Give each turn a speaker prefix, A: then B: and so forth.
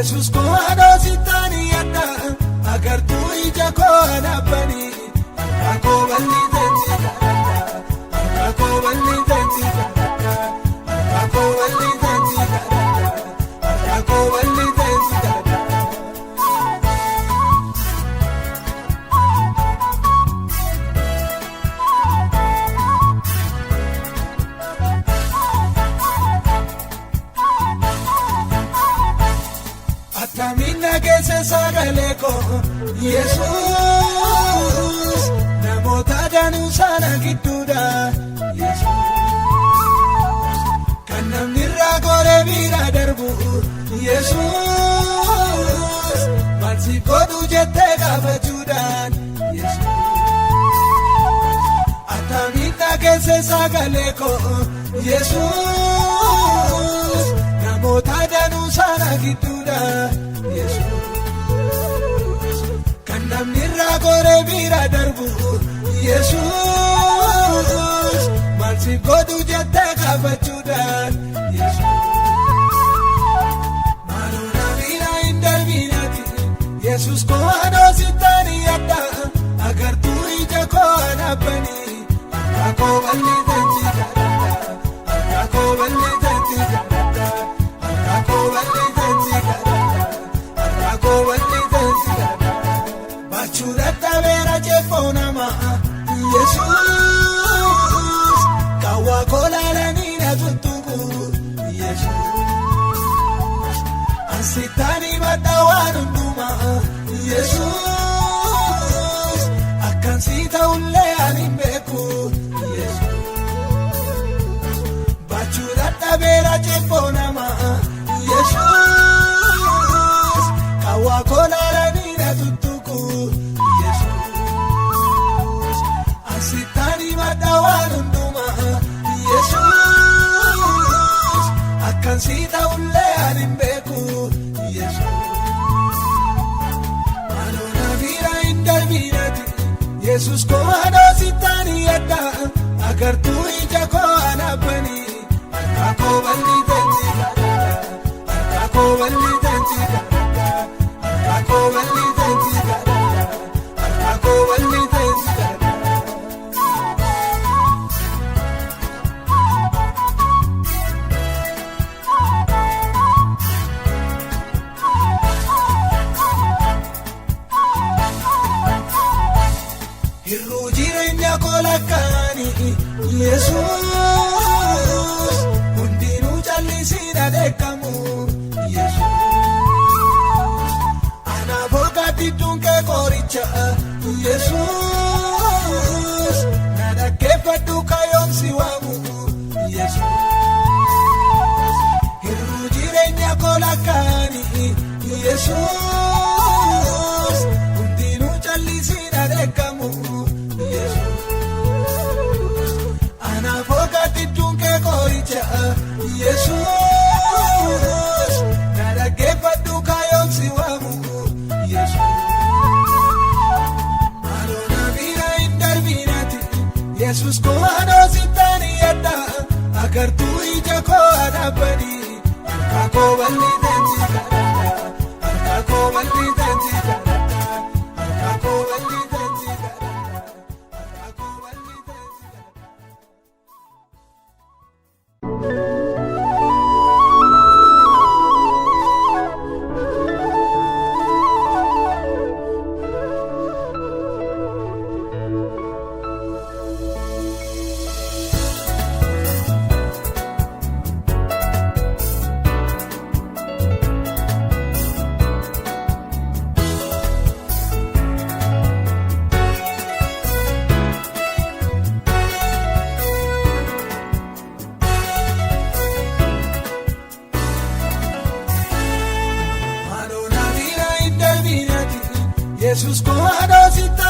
A: Yesus koo anoo sittaanii adda agartuu ija koo anabbanii harka koo bal'iseen si kadhadha harka koo bal'iseen si kadhadha harka koo bal'iseen si kadhadha harka koo bal'iseen si kadhadha. Attamiin keessa sagalee koo Yesuus namoota danuu sana gidduudha. Yesuus kan namni irraa goree bira darbu Yesuus maal si godhu jettee gaafachuudhaan. Yesuus attamiin keessa sagalee koo Yesuus namoota danuu sana gidduudha. Yesuus kan namni irraa goree bira darbu Yesuus maal si godhu jettee gaafachuudhaan. Yesuus maaloo na bira hin darbinati Yesuus koo anoo sittaanii adda agartuu ija koo anabbanii harka koo bal'iseen si kadhadha harka koo bal'iseen si kadhadha harka koo bal'iseen si kadhadha harka koo bal'iseen si kadhadha baachuu dadhabeera jeefoo namaa Yesuus qawwaa koo laalanii na tuttuqu Yesuus asittaanii badha waan hundumaa Yesuus akkan si ta'ullee ani hin beeku Yesuus baachuu dadhabeera jeefoo namaa Yesuus qawwaa koo laalanii na tuttuqu Yesuus asittaanii badha waan hundumaa Yesuus akkan si ta'ullee ani hin beeku Yesuus maaloo na bira hin darbinati Yesuus koo anoo sittaanii adda agartuu ija koo anabbanii harka koo bal'iseen si kadhadha harka koo bal'iseen si kadhadha harka koo bal'iseen si kadhadha harka koo bal'iseen si kadhadha. Hir'uu jireenya koo lakkaa'anii Yesuus hundinuu callisii na dheekkamu Yesuus anaaf olkaatidduun kee qoricha Yesuus na dhaggeeffadhu kayoomsi waamu Yesuus hir'uu jireenya koo lakkaa'anii Yesuus hundinuu callisii na dheekkamu Yesuus anaaf olkaatidduun kee qoricha Yesuus na dhaggeeffadhu kayoomsi waamu Yesuus maaloo na bira hin darbinati Yesuus koo anoo sittaanii adda agartuu ija koo anabbanii harka koo bal'iseen si kadhadha harka koo bal'iseen si kadhadha harka koo bal'iseen si kadhadha harka koo bal'iseen si kadhadha. Maaloo na bira hin darbinati Yesuus koo anoo sittaanii